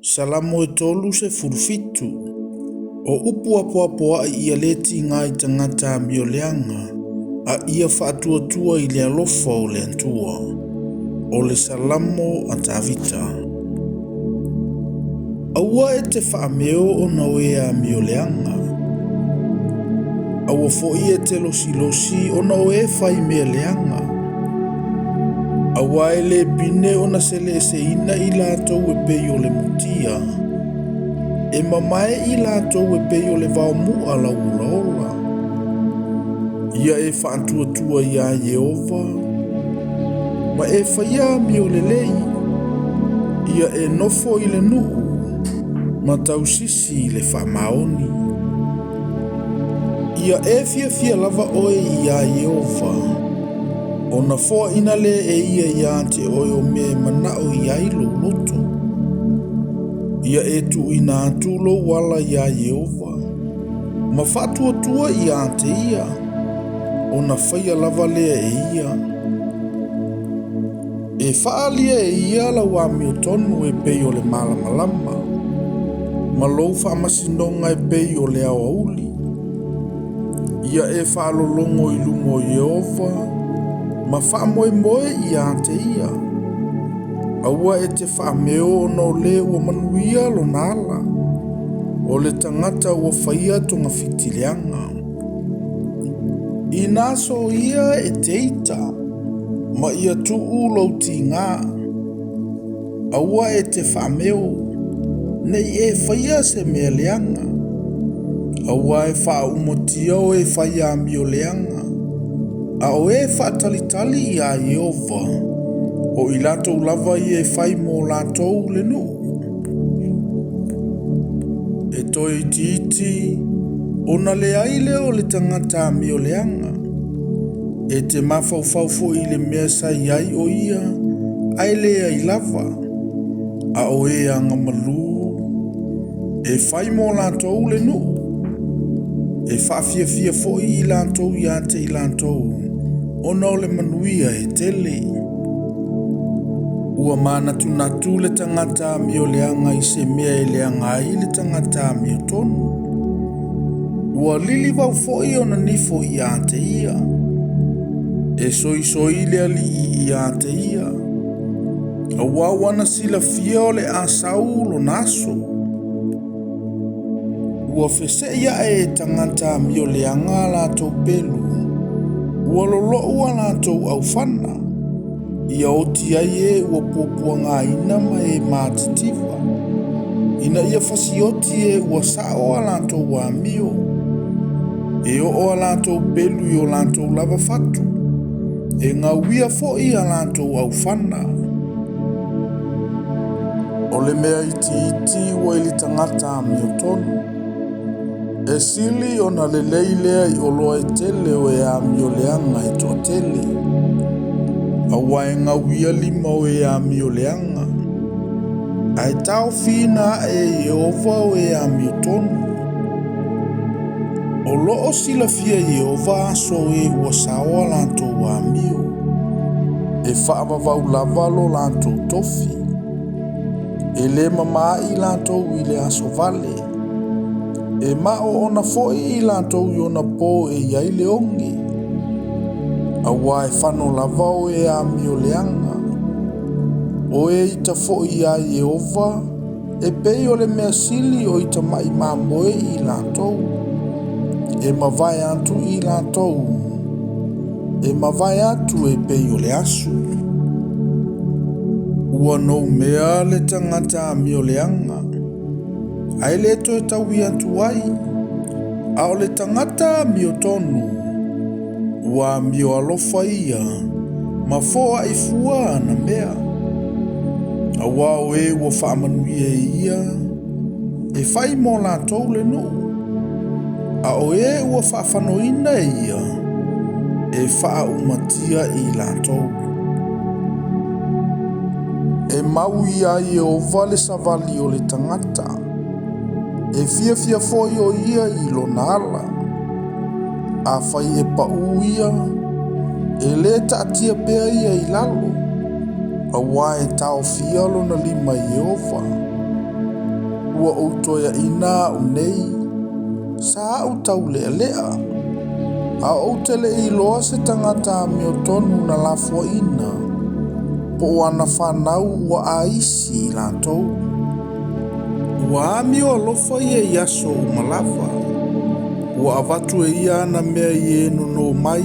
Salamo e 37. O upu apoapoaʻi ia lē tiga i tagata amioleaga, a ia faatuatua i le alofa o le Atua. O le Salamo a Tavita. Aua e te faameo ona o e amioleaga. Aua foi e te losilosi ona o e fai mea leaga. Aua e le pine ona seleeseina i latou e pei o le mutia. E mamae i latou e pei o le vaomu'a lauolaola. Ia e faatuatua iā Ieova, ma e faia amio lelei. Ia e nofo i le nuu, ma tausisi i le faamaoni. Ia e fiafia lava oe iā Ieova, ona foaina lea e ia iā te oe o mea e manaʻo i ai lou loto. Ia e tuuina atu lou ala iā Ieova, ma faatuatua iā te ia, ona faia lava lea e ia. E faaalia e ia lau amiotonu e pei o le malamalama, ma lou faamasinoga e pei o le aoauli. Ia e faalologo i luma o Ieova, ma faamoemoe iā te ia. Aua e te faameo ona o le ua manuia lona ala, o le tagata ua faia togafiti leaga. Inā soia e te ita, ma ia tuu lou tigā. Aua e te faameo, ne i e faia se mea leaga. Aua e faaumatia o e fai amioleaga, a o e faatalitali iā Ieova, o i latou lava ia e fai mo latou le nuu. E toe itiiti, ona leai lea o le tagata amioleaga. E te mafaufau foi i le mea sa i ai o ia, ae leai lava. A o e agamalu, e fai mo latou le nuu. E faafiafia foi i latou iā te i latou, ona o le manuia e tele. Ua manatunatu le tagata amioleaga i se mea e leaga ai le tagata amiotonu. Ua lilivau foi ona nifo iā te ia. E soisoi le alii iā te ia. Aua ua na silafia o le a sau lona aso. Ua feseʻi aʻe e tagata amioleaga a latou pelu, ua loloʻu a latou aufana, ia oti ai e ua puapuagaina ma e matitiva, ina ia fasioti e ua saʻo a latou amio. E oo a latou pelu i o latou lava fatu, e gauia foi a latou aufana. O le mea itiiti ua i le tagata amiotonu. E sili ona lelei lea i oloa e tele o e amioleaga e toatele. Aua e gauia lima o e amioleaga, ae taofiina aʻe e Ieova o e amiotonu. O loo silafia e Ieova aso o e ua sao a latou amio. E faavavau lava lo latou tofi. E lē mamāʻi i latou i le aso vale. E maoona foi i latou i ona pō e i ai le oge. Aua e fano lava o e amioleaga. O e ita foi iā Ieova, e pei o le mea sili o i tamaʻi mamoe i latou. E mavae atu i latou. E mavae atu e pei o le asu. Ua noumea le tagata amioleaga, ae lē toe taui atu ai. A o le tagata amiotonu, ua amio alofa ia, ma foaʻi fua ana mea. Aua o e ua faamanuia e ia, e fai mo latou le nuu. A o e ua faafanoina e ia, e faaumatia i latou. E mau iā Ieova le savali o le tagata. E fiafia foi o ia i lona ala. Afai e paʻū ia, e lē taatia pea ia i lalo, aua e taofia lona lima e Ieova. Ua ou toeaina a'u nei, sa a'u taulealea, a ou te le i iloa se tagata amiotonu na lafoaina, po o ana fanau ua aisi i latou. Ua amio alofa ia i aso uma lava, ua avatu e ia ana mea i e nono mai,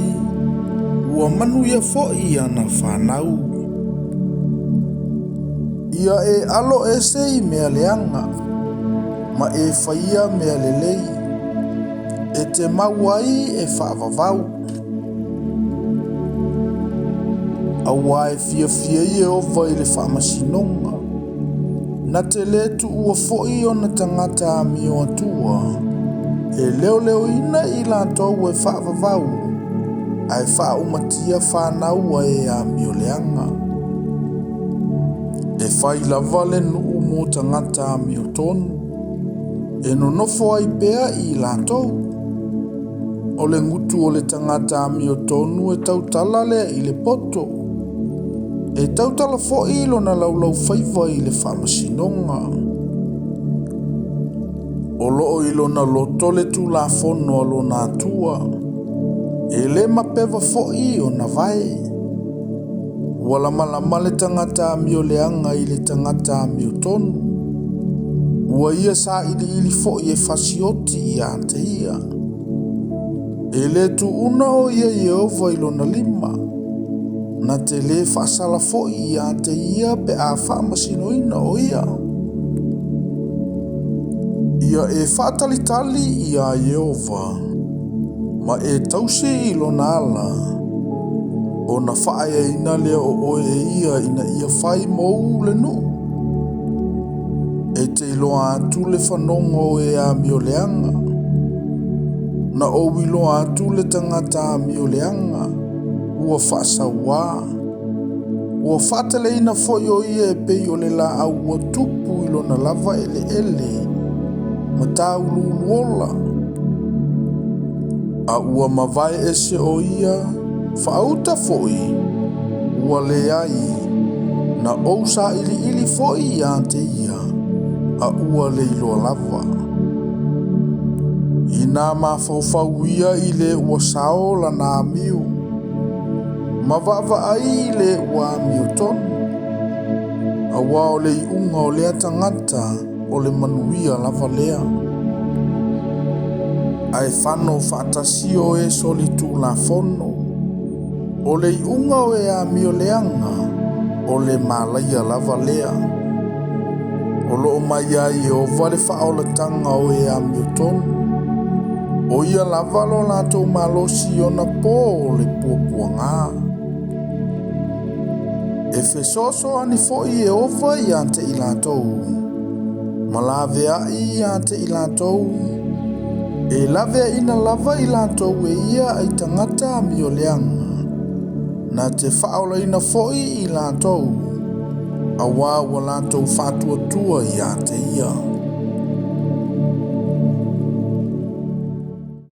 ua manuia foi ana fanau. Ia e alo ese i mea leaga, ma e faia mea lelei, e te mau ai e faavavau. Auā e fiafia Ieova i le faamasinoga, na te lē tuua foi ona tagata amio atua, e leoleoina i latou e faavavau, ae faaumatia fanau a e amio leaga. E fai lava le nuu mo tagata amiotonu, e nonofo ai pea i latou. O le gutu o le tagata amiotonu e tautala lea i le poto, e tautala foi lona laulaufaiva i le faamasinoga. O loo i lona loto le tulafono a lona Atua, e lē mapeva foi ona vae. Ua lamalama le tagata amio leaga i le tagata amiotonu, ua ia sailiili foi e fasioti ia te ia. E lē tuuna o ia Ieova i lona lima, na te lē faasala foi ia te ia pe a faamasinoina o ia. Ia e faatalitali iā Ieova, ma e tausi i lona ala, ona faaeaina lea o oe e ia ina ia fai mou le nuu. E te iloa atu le fanoga o e amio leaga, na ou iloa atu le tagata amio leaga, ua faasauā. Ua faateleina foi o ia e pei o le laau ua tupu i lona lava eleele, ma tāuluuluola. A ua mavae ese o ia, faauta foi, ua leai, na ou sailiili foi ia te ia, a ua le iloa lava. Inā mafaufau ia i le ua sao lana amio, ma vaavaai i le ua amiotonu. Auā o le iuga o lea tagata o le manuia lava lea. Ae fano faatasi o e solitulafono, o le iuga o e amio leaga, o le malaia lava lea. O loo mai iā Ieova le faaolataga o e amiotonu, o ia lava lo latou malosi i ona pō o le puapuagā. E fesoasoani foi Ieova ia te i latou, ma laveai ia te i latou, e laveaina lava i latou e ia ai tagata amio leaga, na te faaolaina foi i latou, auā ua latou faatuatua ia te ia.